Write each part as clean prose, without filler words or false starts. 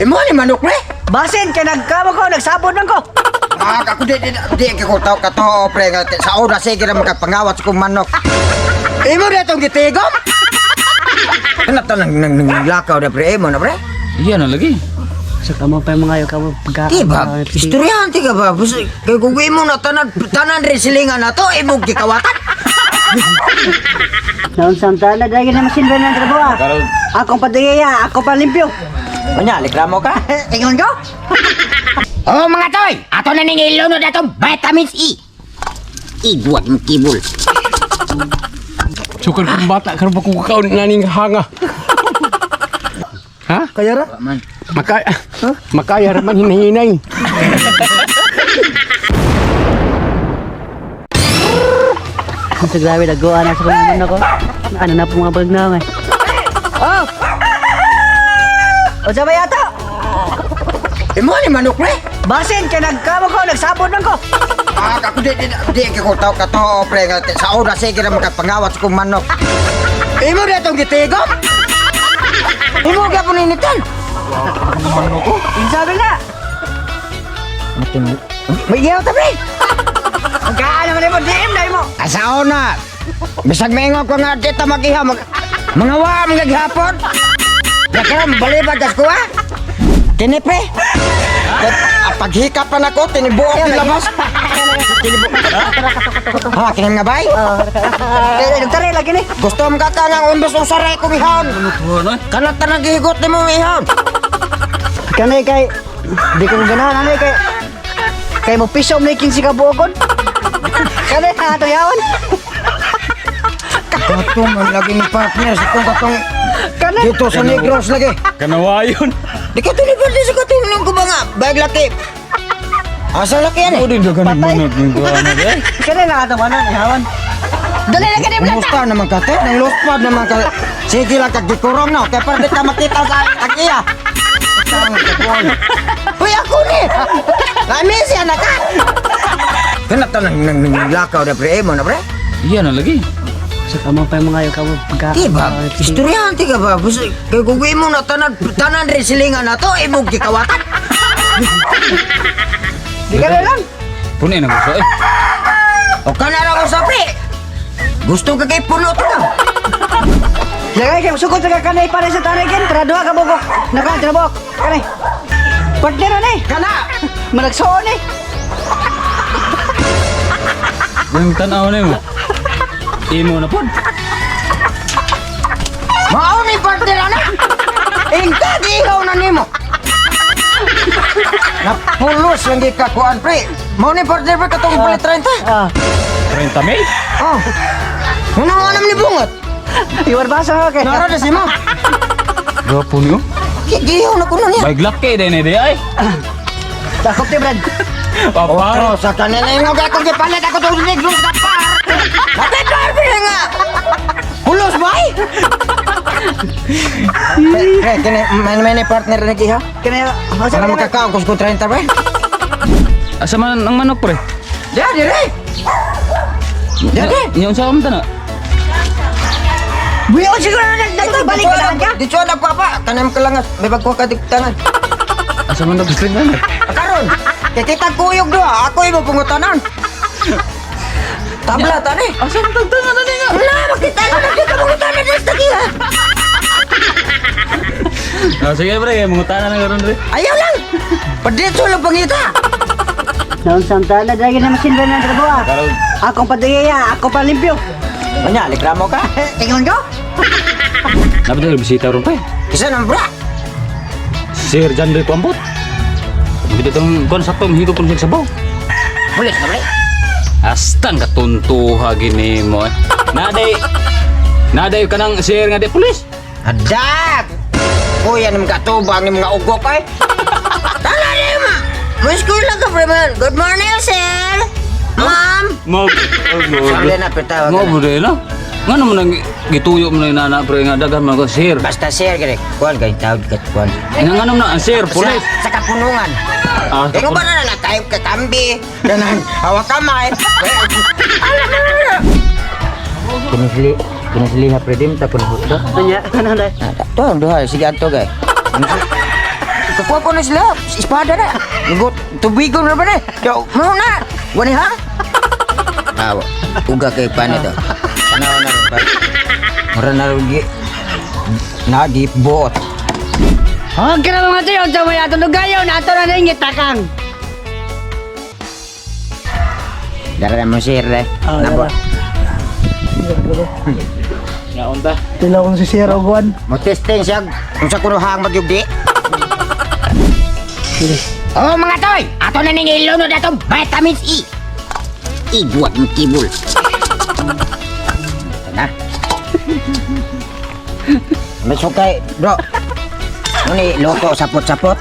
Imo ni manok, pre? Basin kay nagkamo ko, nagsabod man ko. Ah, ako di di di ko tao kato, pre, nga sa oras sige ra makapangawat sa kong manok. Imo na itong gitigom? Ano to nang nang nang lakaw na, pre, imo na, pre? Iya na lagi. So kamo pa yung mga yo kamo pagka. Di ba? Istoryante ka ba? Basta, kay kung imo na tanan tanan rin silingan na to, imo gikawatan. Naon sa na dagin na masin ba ng trabaho? Karon Akong padayaya, ako pa limpyo. Unya, reklamo ka? Ingon ko? Oh, mga toy, ato na ning ilunod atong vitamins E. Igwat mo kibul. Sukar kong bata, karon pa kong kakaon naning hanga. Ha? Kaya ra? Makaya, makaya raman hinahinay. Sa grabe dagoan na sa kong manok ko. Ano na po mga bag na eh. Oh! O sa ba yato? Imo ni manok, pre? Basin kay nagkamo ko, nagsabod man ko. Ah, ako di di di ko tao kato, pre, nga sa oras sige ra makapangawat sa kong manok. Imo na itong gitigom? Imo gyapon ninitan? Sabi na. May iyaw ta, pre. Magkaan naman mo DM na mo. Asa na. Bisag maingon ko nga di ta mag-ihaw mag mga wa mga gihapon. Kaya balibag kas ko, ha. Kini, pre. Paghika pa nako tinibuok ni labas. Tinibuok. Ha, kini nga bay? Kaya nagtare lagi ni. Gusto mo ka ka ng undos usaray ko mihon. Ano? Kanat tanang gihigot nimo mihon. Kanay kay di ko ganahan anay kay kay mo piso mo ni 15 ka buokon. Kanay ha ato yaon. Katong ang lagi ni partner sa kong katong Kanay dito sa Negros lagi. Kanawayon. Di ka tuloy pa sa katong nung kumanga. Bayag laki. Asa laki yan eh? O din dagan Patay. manok ng kuan eh. Kanay na ato manon yaon. Dali na kani blata. Kumusta naman ka, te? Nang luspad naman ka. Sige lang, kagdikurong na. Kaya para di ka makita sa tagiya. Uy, ako ni! Lami siya na ka! Kana to nang nang nang lakaw na, pre, mo na, pre? Iya na lagi. So kamo pa yung mga yo kamo pagka. Di ba? Istoryante ka ba? Basta, kay kung imo na tanan tanan rin silingan na to, imo gikawatan. Di ka na lang. Puno na gusto eh. O kana ra ko sa pre. Gusto ka kay puno to ka. Lagay kay sukod sa kanay para sa tanay kin para duha ka bugok. Naka trabok. Kanay. Partner na eh. Kana! Managsuon eh. Yung tan-aw na mo. Imo na pod. Mao ni partner ana. Ingka gihaw na nimo. Napulos lang gikakuan, pre. Mao ni partner, pre, katong palit 30. Ah, 30 mil. Oh. Ano mo alam ni bungot? iwan basa okay. Nara na si mo. Gapo niyo. Gihaw na kuno niya. Bay laki din eh di ay. Takop ti Brad. Paparo. Otro sa kanila yung mga akong gipalit ako itong negros na par. Lapit par, pre, nga. Pulos ba eh? Pre, pre, kini, may may partner na gihaw. Kanay oh, Para makakaon ko sa 30, pre. Asa man ang manok, pre? Diya, dire. Diya, dire. Nya unsa man tana? Buyon siguro na nagbalik ka lang ka. Dito na papa, kanam kalangas, may bagko ka diktangan. Asa man nagstream na? Karon, kay kita kuyog doa, ako imo pangutanan. Tabla tani. Asa man tagtangan na ni nga? Wala, makita na lang dito pangutanan dito sa giha. Ah, sige pre, mangutana na karon pre. Ayaw lang. Padito lang pangita. Naon sa na dagin na masin ba ng trabaho? Karon Akong padayaya, ako pa limpyo. Unya, reklamo ka. Ingon ko? Dapat bisita ron pre. Kisa nang bra. Sir John Ray Kwambot. Bida tong kon sakto mahigop pun siya sabaw. Pulis na, pre. Astang katuntuha gini mo eh. Naday Naday kanang sir nga di pulis. Adak. Kuya ni mga tubang ni mga ugok ay. Tala ni ma. Mas lang ka, pre, man. Good morning, sir. Ma'am. Mo Sabi na, pitawag Mo ka na. bude no. Ngano man ang gituyo mo na yung nana pre nga daghan man ko sir. Basta sir, gani. Kuan kay tawag ka kuan. Nga ngano na ang sir pulis. Sa kapunungan. Ah, Ikaw ba na na kayo kakambi? Ganang hawak kamay. Kinisli, kinisli ha predim ta kun huto. Anya, ano na? To ang duha sige adto gay. Kakuha ko na sila. Espada na. Nugot, tubigon na ba na? Yo, mo na. Wani ha? Ah, uga kay panit oh. Tanaw na rin pa. Mura na rin na di buot. Okay na mga choy, unsa may atong dugayon, ato na ning gitakang. Dara na mo sir eh. Ah, Nabo. Naunta. Tila kong si Sir Oguan. Mo testing siya unsa kuno hang magyugdi. Oh mga toy, ato na ning ilunod atong vitamins E. Iguat mo kibul. Ito na. May sukay, bro. Ano ni loko sapot-sapot?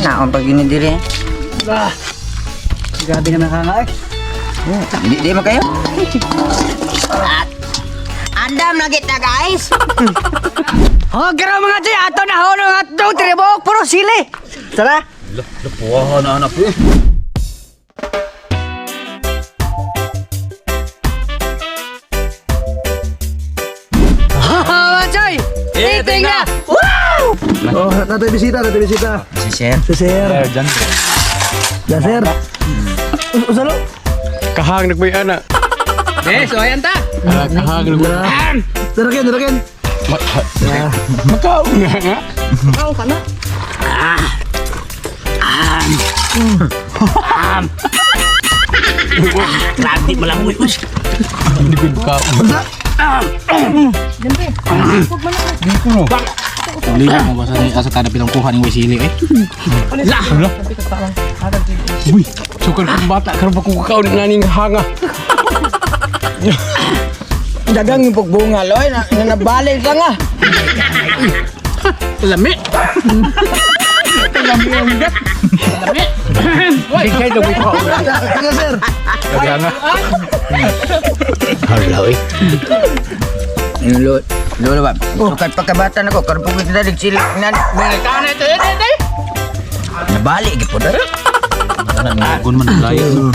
Naon pag gini diri? Ah. Grabe naman ka nga eh. Di, di mo kayo? Andam na kita guys. Okay na mga choy, ato na hunong atong tribok puro sili. Tara. Puwahan na anak eh. Mga choy, eating na. Wow! Oh, natay bisita, natay bisita. Si sir. Si Sir. Jan. Ya, Sir. Usalo? Kahang nagmay ana. Eh, so ayan ta. Ah, kahang nagmay. Darakin, darakin. Makaon nga nga. Grabe malamoy. Hindi ko kaon. Lili mo ba sa asa tada pitong kuha ning sili eh. Hala. Uy, sukar kong bata karon pa ko kaon naning hanga. Dagang yung pagbunga, loy. Na, na nabalik ka nga. Lami. Di kay daw ko. Taga, Sir. Hanga. Hala eh. Yung lo, lolo ba? Sukat pagkabata na ko, karon po kita dalig sila. Nan, Kana ito eh eh. nabalik gyud po dai. Gun man layo.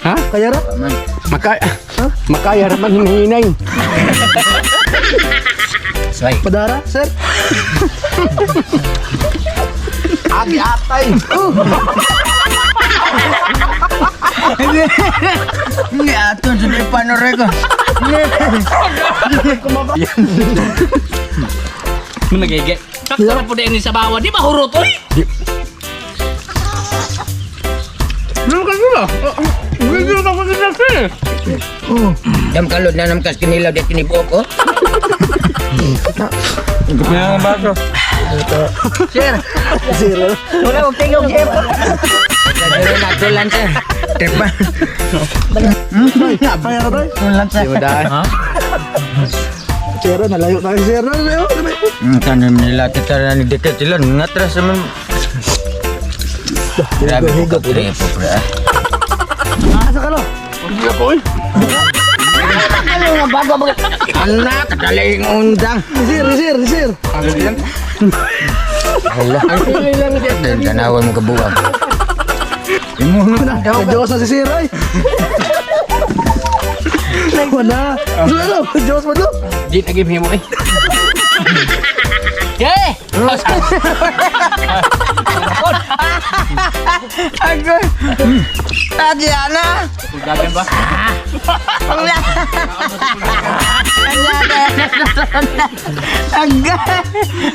Ha? Kaya ra? Makaya. Makaya ra man hinahinay. Sway. Padara, Sir. Agi atay. Hindi ato sa di panore ko. Mun nagege. Sakto po din sa bawa, di ba hurot oy? Ano ka sila? Video na ko sila sir. Dam kalod na namkas kinilaw di kinibuok ko. Sir, Sir. wala og tingog sir. Dere na tulan sir. Tripa. Kaya ra, tay? Tulan sir. Ha? Sir, nalayo tayo, Sir. Nalayo. Tanim nila kita na ni dikit sila ngatras naman. Grabe ko ka pre po pre. Asa ka lo? Hindi ako eh. Anak, kadaling undang. Sir, sir, sir. Hala. Ang tanawan mo kabuwang. Imo na daw. Diyos na si Sir, ay. Wala. Wala, Diyos mo do. Di na give himo eh. Eh! Agoy. Adiana. Dagan ba? Agay.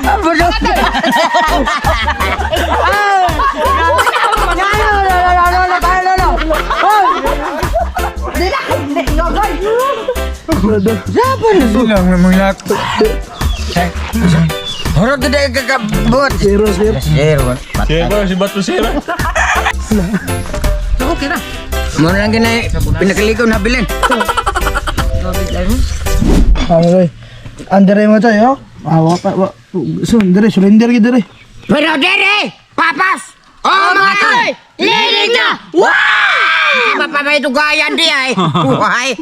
Abudo. Silang na mga lako. Horog gede kakabot. Sir, sir. Sir, Sir, si Bato sir. Okay na. Mo lang ginay pinakaligaw na bilin. Ano, tay? Andere mo tayo, oh. Ah, wa pa, wa. So, dire, surrender gid dire. Pero dere, papas. Oh mga toy, lilig na. Wow! Mapapay dugayan di ay. Buhay.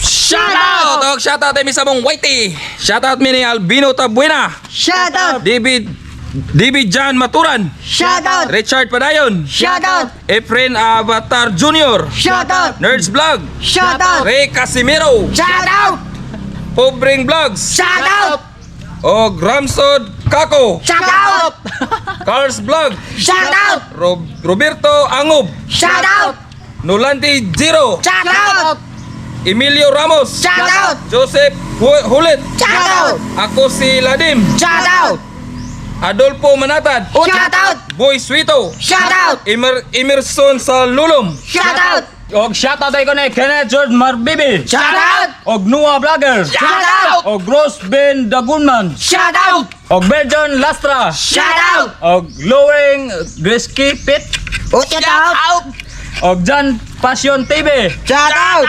Shout out! Og shout out mi sa mong Whitey. Shout out mi ni Albino Tabuena, Shout out. David DB John Maturan. Shout out! Richard Padayon. Shout out! Efren Avatar Jr. Shout out! Nerds Vlog. Shout out! Ray Casimiro. Shout out! Pobreng Vlogs. Shout out! Og Ramsod Kako. Shout out! Cars Vlog. Shout out! Roberto Angob. Shout out! Nolante Giro. Shout out! Emilio Ramos. Shout out! Joseph Hulit. Shout out! Ako si Ladim. Shout out! Adolfo Manatad. Shout out! Boy Suito. Shout out! Emerson Salulom. Shout out! Og shoutout ay ko ni Kenneth George Marbibi. Shout out! Og Noah Vlogger. Shout out! Og Rose Ben Dagunman. Shout out! Og Berjon Lastra. Shout out! Og Lowering Grisky Pit. Oh, shout out! Og John Passion TV. Shout out!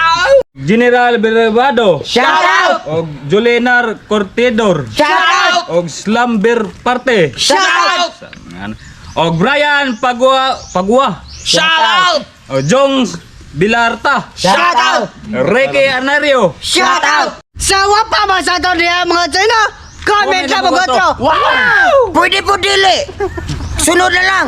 General Bilbado. Shout out! Og Julinar Cortidor. Shout out! Og Slumber Parte. Shout out! Og Brian Pagua Pagua. Shout out! Og Jong Bilarta. Shout out! Ricky Anario. Shout out! Sawa pa man sa to diha mga China. Comment lang mga. Wow! Pwede po dili. Sunod na lang.